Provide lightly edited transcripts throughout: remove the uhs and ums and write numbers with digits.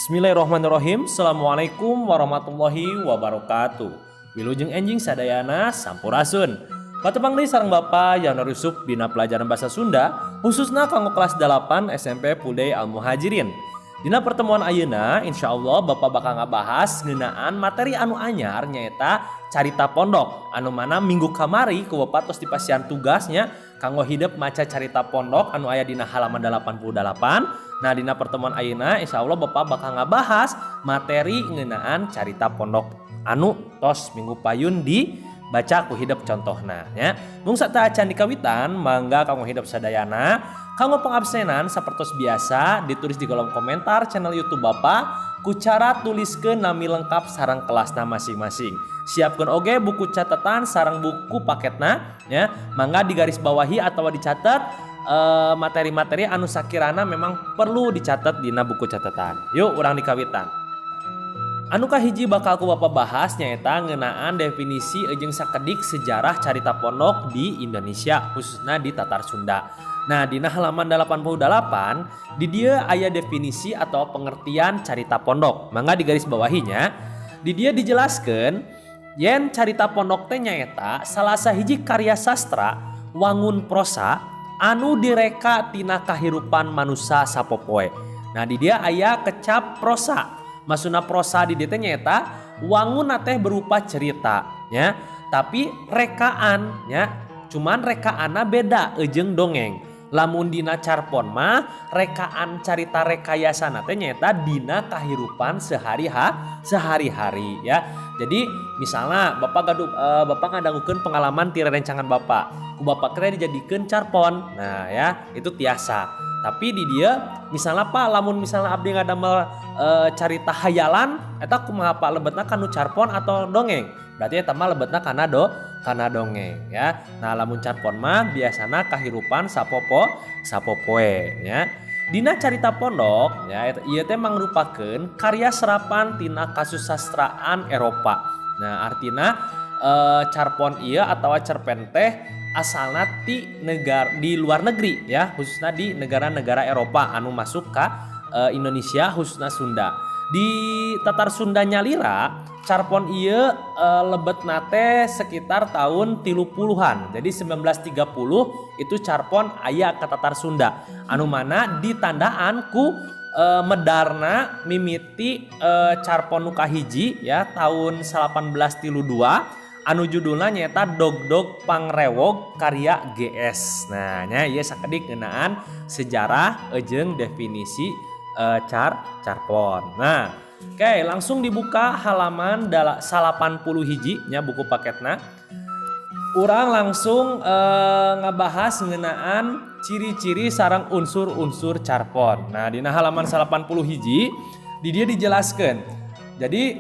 Bismillahirrahmanirrahim. Assalamualaikum warahmatullahi wabarakatuh. Wilujeng enjing sadayana, sampurasun. Patepang deui sareng Bapak Yanuar Yusuf dina pelajaran bahasa Sunda, khususna kanggo kelas 8 SMP Pudai Al Muhajirin. Dina pertemuan ayeuna, insya Allah Bapak bakal ngabahas ngeunaan materi anu anyar, nyaeta carita pondok, anu mana minggu kamari ku Bapak tos dipasihan tugasnya kanggo hidep maca carita pondok anu aya dina halaman 88. Nah, dina pertemuan ayeuna insya Allah Bapak bakal ngabahas materi ngeunaan carita pondok anu tos minggu payun dibaca ku hidep contohna ya. Mung sateuacan dikawitan, mangga kanggo hidep sadayana, kanggo pengabsenan sapertos biasa ditulis di kolom komentar channel YouTube Bapak ku cara tuliskeun nami lengkap sareng kelasna masing-masing. Siapkeun oge buku catatan sareng buku paketna ya. Mangga digaris bawahi atau dicatat materi-materi anu sakirana memang perlu dicatat dina buku catatan. Yuk, urang dikawitan. Anu kahiji bakal ku Bapak bahas nyaeta ngeunaan definisi jeung sakedik sejarah carita pondok di Indonesia, khususnya di Tatar Sunda. Nah, dina halaman 88 di dieu aya definisi atau pengertian carita pondok. Mangga digaris bawahinya. Di dieu dijelaskan yen carita pondok teh nyaeta salah sahiji karya sastra wangun prosa anu direka tina kahirupan manusia sapopoe. Nah, di dieu aya kecap prosa. Maksudna prosa di dieu teh nyaeta wangun teh berupa cerita ya, tapi rekaan ya, cuman rekaanna beda jeung dongeng. Lamun dina carpon mah rekaan carita rekayasa teh nyaeta dina kahirupan sehari-hari ya. Jadi misalnya Bapak gaduh Bapak ngadangukeun pengalaman ti rerencangan Bapak, ku Bapak kira dijadikeun carpon. Nah ya, itu tiasa. Tapi di dieu misalnya, Pak, lamun misalnya abdi ngadamel carita hayalan, eta kumaha, Pak, lebetna kanu carpon atau dongeng? Berarti eta mah lebetna kana dongeng ya. Nah, lamun carpon mah biasana kahirupan sapopoe ya. Dina carita pondok ya, ieu teh mangrupakeun karya serapan tina kasusastraan Eropa. Nah, artina carpon ieu atau cerpen teh asalna ti negara di luar negeri ya, khususnya di negara-negara Eropa anu masuk ka Indonesia, khususnya Sunda. Di Tatar Sunda nyalira, carpon ieu lebetna teh sekitar tahun 30-an. Jadi 1930 itu carpon aya ke Tatar Sunda. Anu mana ditandaan ku medarna mimiti carpon nu kahiji ya tahun 1832 anu judulna nyaeta Dogdog Pangrewog karya GS. Nah, nya ieu sakedik ngeunaan sejarah jeung definisi carpon. Nah, oke, langsung dibuka halaman 81 nya buku paketna. Urang langsung ngabahas ngeunaan ciri-ciri sareng unsur-unsur carpon. Nah, dina halaman 81 di dieu dijelaskan. Jadi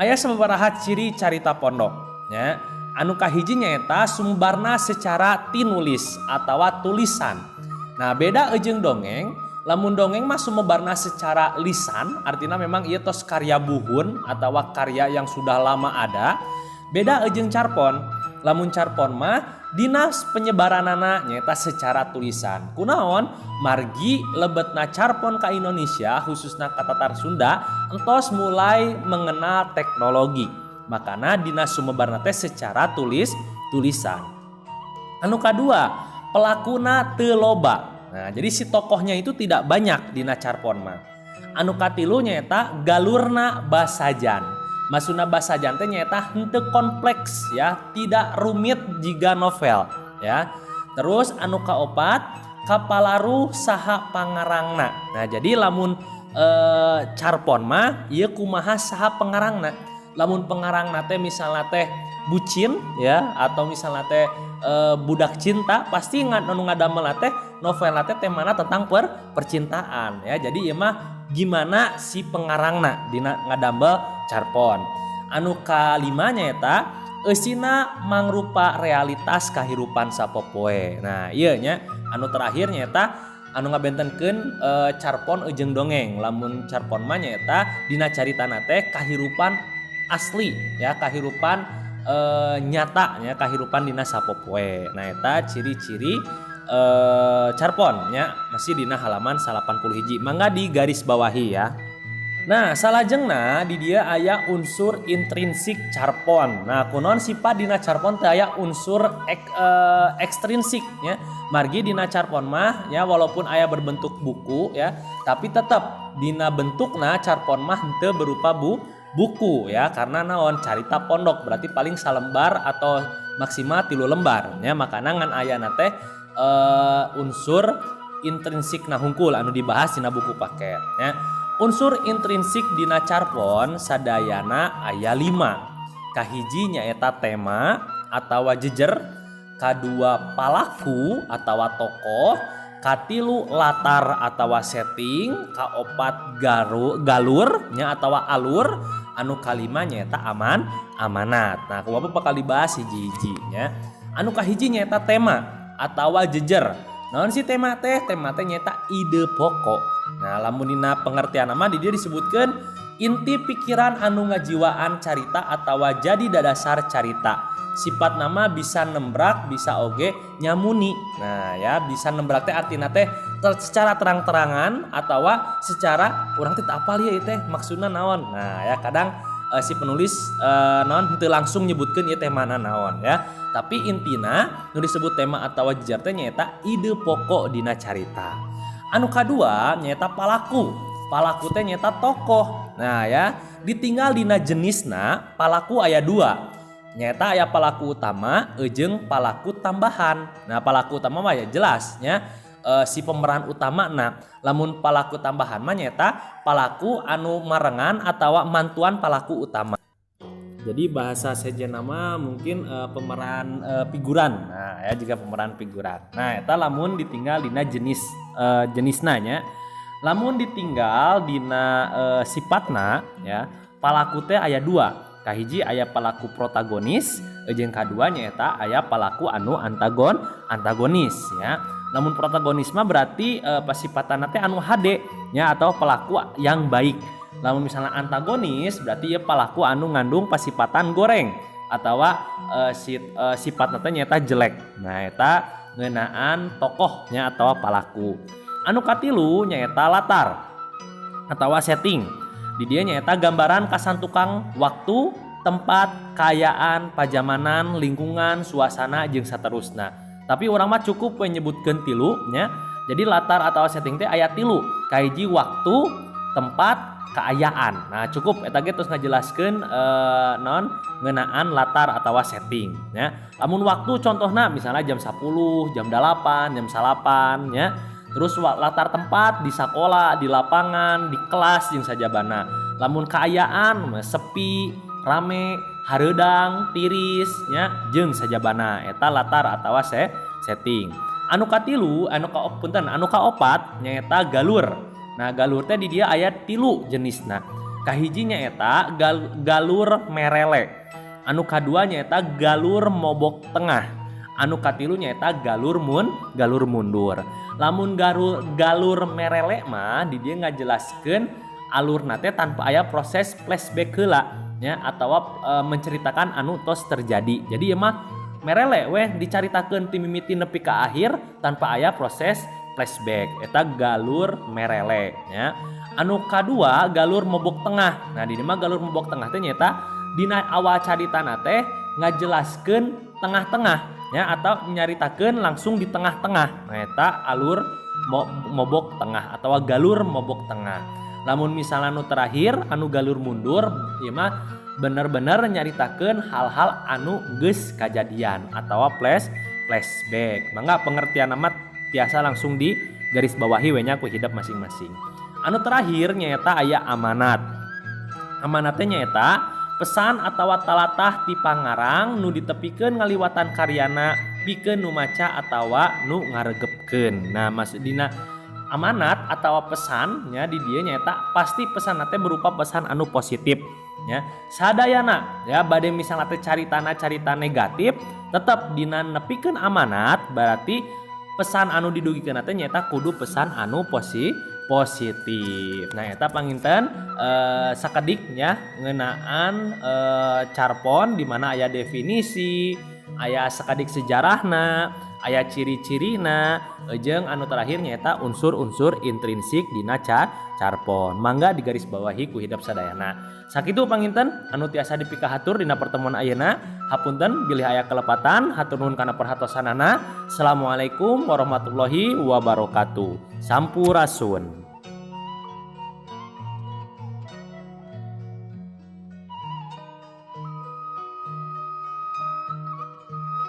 aya sababaraha ciri carita pondok ya. Anu kahiji nyaeta sumbarna secara tinulis atau tulisan. Nah, beda jeung dongeng, lamun dongeng mah sumebarna secara lisan, artinya memang ieu tos karya buhun atau karya yang sudah lama ada. Beda jeung carpon. Lamun carpon mah dina penyebaranana nyaeta secara tulisan. Kunaon? Margi lebetna carpon ka Indonesia, khususna ka Tatar Sunda, entos mulai mengenal teknologi. Makana dina sumebarna teh secara tulisan. Anu kadua, pelakuna teu loba. Nah, jadi si tokohnya itu tidak banyak dina carpon mah. Anu katilu nyaeta galurna basajan. Maksudna basajan teh nyaeta henteu kompleks ya, tidak rumit jiga novel ya. Terus anu kaopat, kapalaruh saha pangarangna. Nah, jadi lamun carpon mah ieu kumaha saha pengarangna. Lamun pengarangna teh misalnya teh bucin ya, atau misalnya teh budak cinta, pasti anu ngadamel teh novel teh temana tentang percintaan ya. Jadi ieu mah gimana si pengarangna dina ngadamel carpon. Anu kalima nyaeta eusina mangrupa realitas kahirupan sapopoe. Nah, ieu nya anu terakhir nyaeta anu ngabentenkeun carpon jeung dongeng. Lamun carpon mah nyaeta dina caritana teh kahirupan asli ya, kahirupan nyata ya, kahirupan dina sapopoe. Nah, eta ciri-ciri carpon nya, masih dina halaman 81. Mangga di garis bawahi ya. Nah, salajengna di dieu aya unsur intrinsik carpon. Nah, kunaon sifat dina carpon teh aya unsur ekstrinsik nya. Margi dina carpon mah ya walaupun aya berbentuk buku ya, tapi tetap dina bentukna carpon mah henteu berupa buku ya, karena naon, carita pondok berarti paling salembar atau maksimal 3 lembar ya, makana ngan ayana teh unsur intrinsik na hungkul anu dibahas dina buku paket ya. Unsur intrinsik dina carpon sadayana aya 5. Kahiji nyaeta tema atawa jejer, kadua palaku atawa tokoh, katilu latar atawa setting, kaopat galur nya atawa alur, anu kalima nyaeta amanat. Nah, ku bapak bakal dibahas hiji-hiji nya. Anu kahiji nyaeta tema atawa jejer. Naon sih tema teh? Tema teh nyaeta ide pokok. Nah, lamun dina pengertian mah di dieu disebutkeun inti pikiran anu ngajiwaan carita atawa jadi dadasar carita. Sifat nama bisa nembrak, bisa oge nyamuni. Nah, ya bisa nembrak teh artina teh secara terang-terangan atawa secara urang teh teu apal ieu teh maksudna naon. Nah, ya kadang si penulis naon henteu langsung nyebutkeun ieu temana naon ya. Tapi intina nu disebut tema atawa jejer teh nyaeta ide pokok dina carita. Anu kadua nyaeta palaku. Palaku teh nyaeta tokoh. Nah ya, ditinggal dina jenisna palaku aya 2. Nyaeta aya palaku utama jeung palaku tambahan. Nah, palaku utama mah ya jelas nya, si pemeran utama. Nah, lamun palaku tambahan mah nyaeta palaku anu marengan atawa mantuan palaku utama. Jadi bahasa sejen nama mungkin pemeran figuran. Nah, ya juga pemeran figuran. Nah, eta lamun ditinggal dina jenis jenisna nya. Lamun ditinggal dina sifatna ya, palaku teh aya 2. Kahiji aya palaku protagonis, jeung kadua nyaeta aya palaku anu antagonis ya. Lamun protagonis mah berarti pasifatana teh anu hade nya atau pelaku yang baik. Lamun misalnya antagonis berarti ya pelaku anu ngandung pasifatan goreng atawa sifatna teh nyaeta jelek. Nah, eta ngeunaan tokohnya atau palaku. Anu katilu nyaeta latar atawa setting. Di dieu nyaeta gambaran kasantukang waktu, tempat, kaayaan, pajamanan, lingkungan, suasana jeung saterusna. Tapi urang mah cukup we nyebutkeun 3 nya. Jadi latar atau setting teh aya 3. Kahiji waktu, tempat, kaayaan. Nah, cukup eta ge terus ngajelaskeun naon ngeunaan latar atawa setting nya. Lamun waktu contohna misalnya jam 10, jam 8, jam 9 nya. Terus latar tempat di sekolah, di lapangan, di kelas jeung sajabana. Lamun kaayaan mah sepi, rame, hareudang, tiris nya jeung sajabana. Eta latar atawa setting. Anu katilu, anu ka punten, anu kaopat nyaeta galur. Nah, galur teh di dieu aya 3 jenisna. Kahiji nyaeta galur merele. Anu kadua nyaeta galur mobok tengah. Anu katilu nyaeta galur mundur. Lamun galur merele mah di dieu ngajelaskeun alurna teh tanpa aya proses flashback heula nya atawa menceritakan anu tos terjadi. Jadi ieu mah merele weh dicaritakeun ti mimiti nepi ka akhir tanpa aya proses flashback. Eta galur merele nya. Anu kadua galur mobok tengah. Nah, di dieu mah galur mobok tengah teh nyaeta dina awal caritana teh ngajelaskeun tengah-tengah ya atau nyaritakeun langsung di tengah-tengah. Nah, eta alur mobok tengah atau galur mobok tengah. Lamun misalnya anu terakhir anu galur mundur ieu mah bener-bener nyaritakeun hal-hal anu geus kajadian atau flashback. Mangga pengertian amat tiasa langsung di garis bawahi we nya ku hidep masing-masing. Anu terakhir nyaeta aya amanat. Amanatnya nyaeta pesan atawa talatah ti pangarang nu ditepikeun ngaliwatan karyana pikeun nu maca atawa nu ngaregepkeun. Nah, maksud dina amanat atawa pesan nya di dieu nyaeta pasti pesan teh berupa pesan anu positif nya. Sadayana ya bade misalna teh caritana carita negatif tetep dina nepikeun amanat berarti pesan anu didugikeun teh nyaeta kudu pesan anu positif. Nah, eta panginten sakedik nya ngeunaan carpon di mana aya definisi, aya sakedik sejarahna, Aya ciri-cirina jeung anu terakhir nyaeta unsur-unsur intrinsik dina carpon. Mangga digaris bawahi ku hidep sadayana. Sakitu panginten anu tiasa dipikahatur dina pertemuan ayeuna. Hapunten bilih aya kelepatan, hatur nuhun kana perhatosanana. Assalamualaikum warahmatullahi wabarakatuh. Sampurasun.